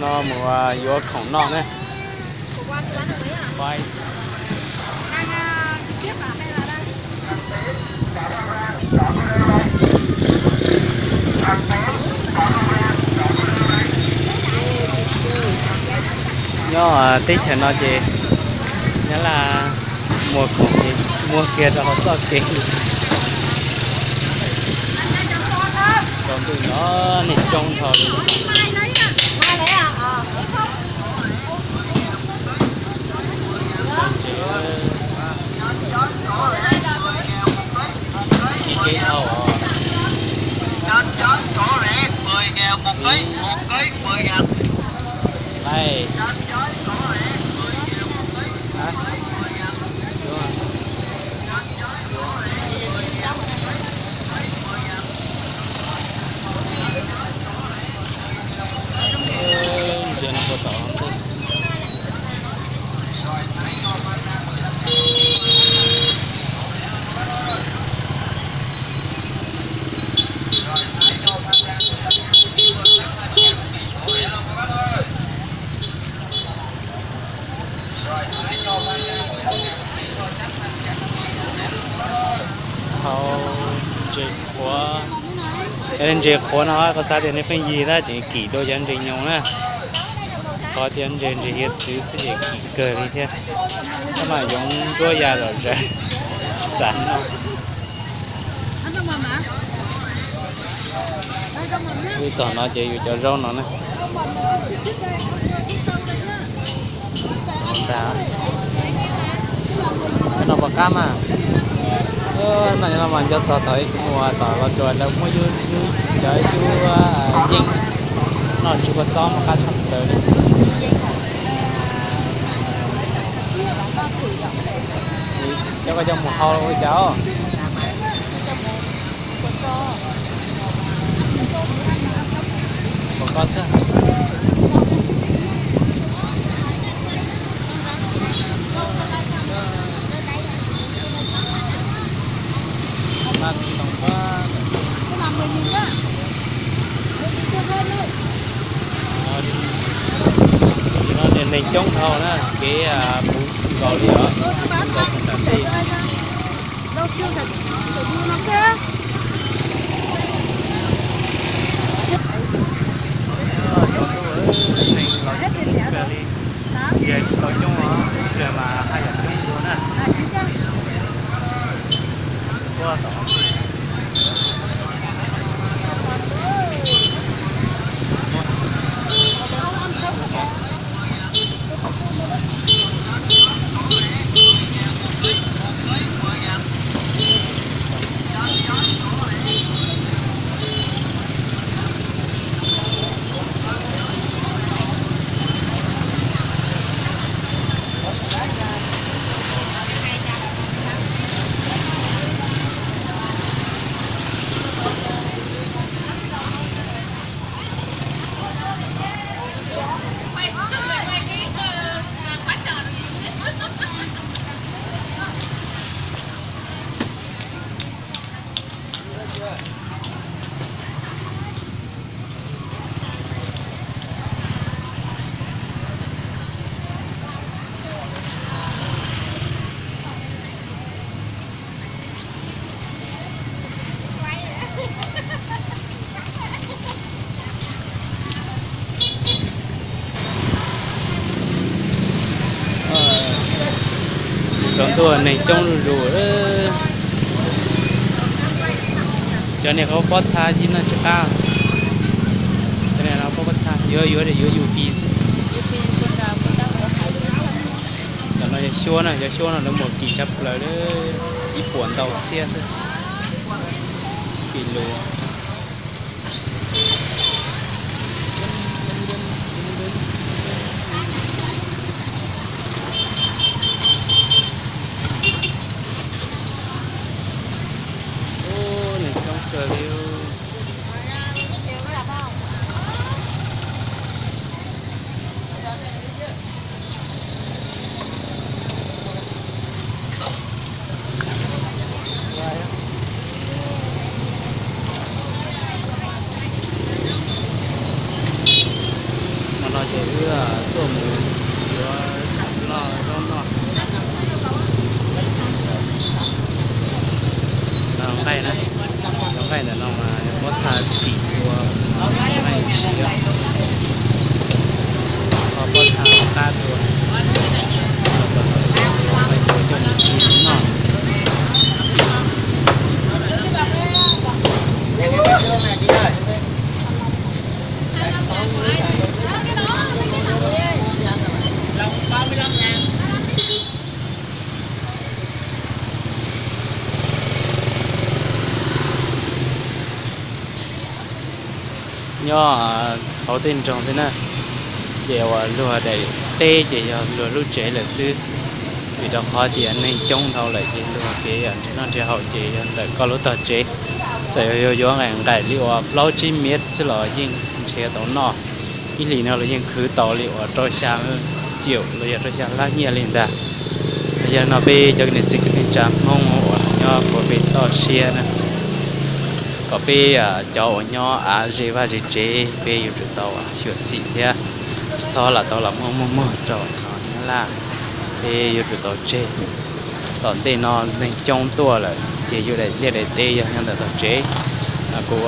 No mus yuav khoom noj na. Nyob teb chaws no ces Nyab Laj muag khoom ces muag kiag rau hauv txoj kev. Tsaus ntuj no neeg coob dhau li. Kev dhau. Hau ntses qhuav, ntses qhuav no koj xav tias nej pheej yig tab sis kim dua cov ntses nyoos na. Qhov tias ntses ntses hiav txwv xwb ces kim kawg li thiab. Tab mas yoov ntsuab ya zom zaws, xav noj. Wb txog no ces yus cov zaub no na. No puas qab mas? No no mas nco txog thaum ib tug mus tom Los Tsuas lawv muab yub, yub cov yub yeej noj tsis kua txob mas qab tshaj plaws li. Cov koj coj mus hau ua cas? Pom koj xwb. Neeg coob dhau na, kev puv nkaus li os, puv nkaus puv nram tej. Tsaus ntuj, neeg los coob kawg li, ntsia tsis tau coob os, ntsia mas haj yam coob dua na. Puag tom. Tsaus ntuj neeg coob zuj zus. Cov niag qhov pob txha ces noj tsis qab. Cov niag pob txha yuav yuav yuav yus fis xwb. Cov no yog xyuab na, yog xyuab no lawv muag kim tshaj plaws li, ib puas ntau txhiab xwb. Kim lus. Ub, neeg coob kawg li. Tuaj mus yuav loj zaub noj. Nqaij na, nqaij ntawm no mas pob txha tim ua nqaij siav, ho pob txha qab dua, coj mus ci noj. Nyob hauv tej nroog thiab na, ces uas luag daim teb ces yog luag lub tsev lawm xwb, vim rau qhov tias neeg coob dhau lawm ces luag kev nrhiav noj nrhiav haus ces yog ntawm koj lub tog tsev. Txawm yog yuav nqaim nqaim li uas plaub tsib mev xwb los yeej nrhiav tau noj. Ib hlis no los yeej khwv tau li uas rau xya ciam los yog rau xya lab nyiaj li ntag. Yog no peb cov niam txiv kwv tij neej tsa Hmoob uas nyob puag pem toj siab na, kom peb cov uas nyob av ze vaj ze tsev peb yuav tsum tau xyuam xim thiab txhob lam tau lam muaj muag muag rau Nyab Laj. Peb yuav tsum tau tseg. Tom ntej no neeg coob tuaj lawm ces yus daim liaj daim teb yog nyob ntawm tog tsev. Kuv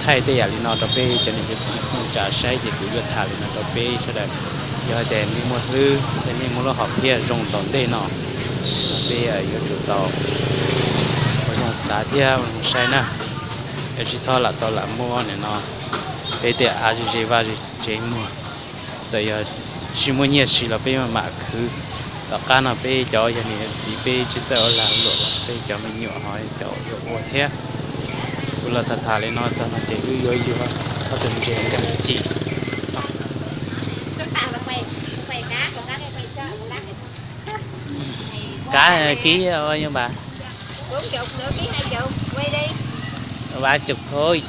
thaij tej yam li no rau peb cov niam cov txiv neej tsa saib ces kuv yuav tham li no rau peb sawv daws. Yog tias nej muaj hlwb thiab nej muaj lub hom phiaj zoo tom ntej no, peb yuav tsum tau ua zoo xav thiab ua zoo saib na, es tsis txhob lam tau lam muab nim no peb tej av ze vaj ze tsev muag. Txawm yog tsis muaj nyiaj siv los peb mam khwv. Tom qab no peb cov yog niam txiv peb tsis txawj ua lag luam los peb cov me nyuam ho cov yuav ua thiab. Kuv los tham tham li no txog no ces wb yuav yuav ob tug ntses coj mus ci. Kab kib ua nyob ba. Ba chục thôi.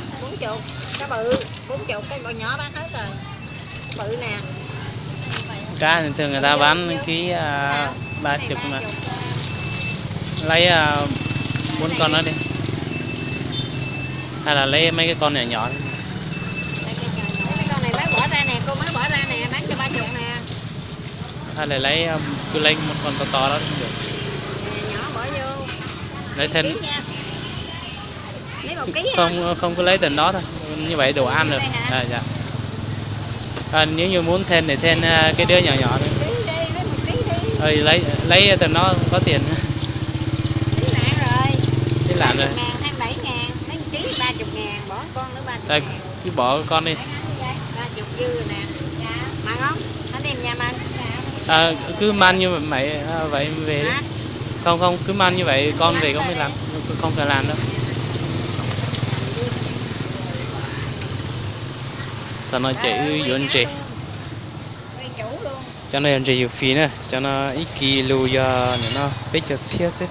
Kab thường thường người ta bán ký ba chục mà. Lấy bốn con đó đi. Hay là lấy mấy cái con nhỏ nhỏ. Hay là lấy, cứ lấy một con to to đó cũng được. Lấy thêm. Không, không, cứ lấy tầm đó thôi. Như vậy đủ ăn rồi. À, dạ. À, nếu như muốn thêm thì thêm à, cái đứa nhỏ nhỏ nữa. Ờ, lấy, lấy tầm đó có tiền. Tính lạ rồi. Tính lạ rồi. Thêm bảy ngàn, lấy một ký ba chục ngàn, bỏ con nữa ba chục ngàn. Cứ bỏ con đi. À, cứ mang như vậy, à, vậy về đi. Không, không, cứ mang như vậy, con về con mới làm. Không cần làm đâu. Thaum no ces wb yuav ntses. Cov no yog ntses yus fis na, cov no ib kis lus yog nim no peb caug txhiab xwb.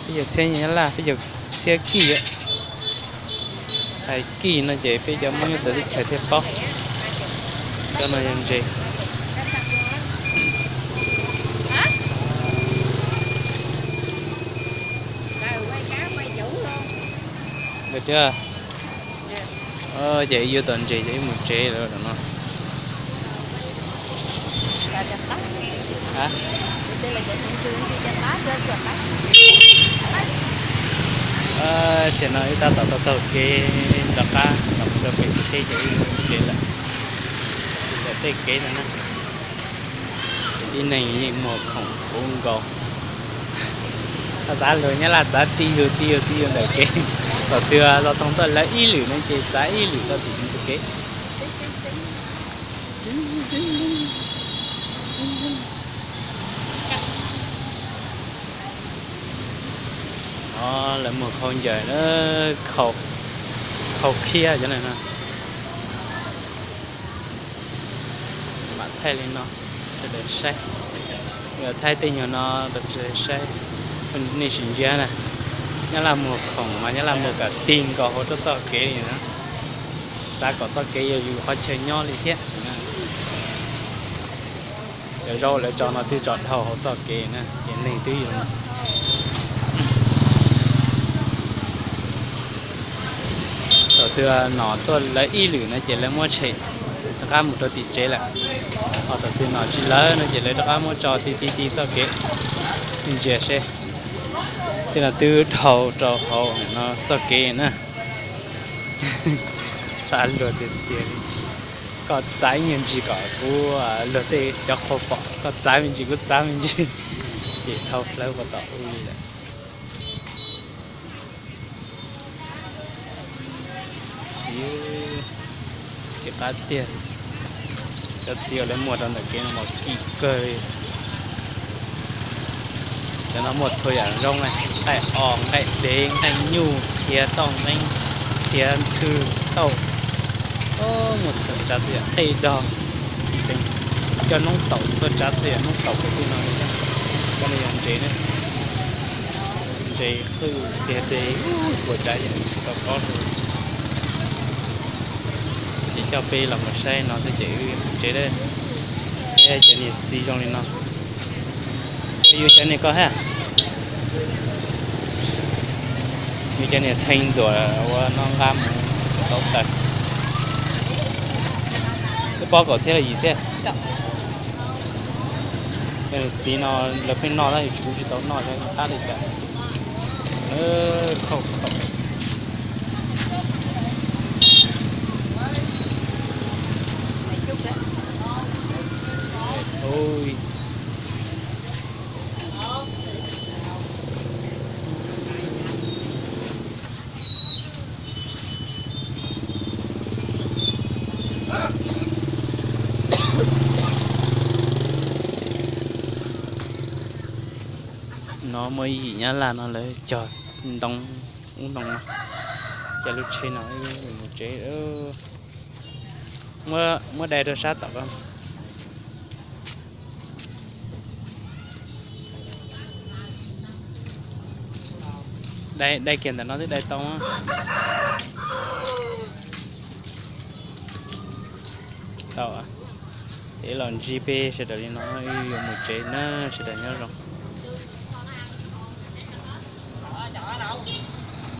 Peb caug txhiab Nyab Laj, peb caug txhiab kij. Hais kij no ces peb cov Hmoob nyob txawv teb chaws thiaj paub. Cov no yog ntses. Được chưa? Ces wb yuav tau ntses ces wb mus tsev lawm no. Tam sim no wb tab tom taug taug kev rov qab los mus rau pem tsheb ces wb mus tsev lawm. Lawm tej kev no na. Tib neeg yeej muag khoom kub nkaus. Txav lus Nyab Laj txav ti yug ti yug ti yug ntawm kev. Thaum twg los toog tuaj lawv ib lwm no ces txav ib lwm rau tim ntug kev. Lawv muag khau ncaws, khau khiab cov no. Mam thaij li no rau sawv daws saib. Thaij tej nyuag no rau sawv daws saib. Nej sim ntsia na, Nyab Laj muag khoom mas Nyab Laj muag kom ti nkaus hauv rau txoj kev li na. Xav kom txoj kev yog yus qhov chaw nyob li thiab. Cov zaub lawv tso no twb tso dhau hauv txoj kev na ces neeg twb yog. Thaum twg nom tuaj lawv ib lwm no ces lawv muab tshem rov Qab mus rau tim tsev lawm. Ho thaum twg nom tsis lawv no ces lawv rov qab muab tso ti ti ti txoj kev. Ntsia seb, tej no twb dhau rau hauv no txoj kev na. Xav luag tiag tiag li. Koj txav ib nyuag ntsis kom kuv luag tej cov qhua pom, koj txav me ntsis kuv txav me ntsis, ces dhau plaws puag tom ub li lawm. Txiv, txiv qab tiag. Cov txiv uas lawv muag rau ntawm kev no mas kim kawg li. Cov no muaj txhua yam zoo, nqaij os, nqaij dev, nqaij nyuj, qhiav tauj nqeeb, qhiav ntxhw tauj, muaj txhua tsav txhua yam, qej dog, cov noob taum txhua tsav txhua yam noob taum pem tej no li. Cov no yog ntses, ntses qwj tiag tiag, puas tsav yam tsis tau paub li. Ces coj peb los mus saib no xwb ces wb mus tsev. Peb cov niag txiv zoo li no. Yus cov niag koj hab, yus cov niag theej ntxuam ua no nqa mus tau tawm. Wb pob kaum txhiab los yim txhiab. Cov niag txiv no lawv pheej noj tab sis kuv tsis tau noj, qab li cas. Khaum khaum. No muaj ib yim Nyab Laj no lawv cog ntoo, ub ntoo no, cog lub tsheb no mus tsev. Muab dai rau sab tom ko. Dai, dai kiag ntawm no twb dai tau. Tau, ces los ntsib peb sawv daws li no, wb yuav mus tsev na, sawv daws nyob zoo.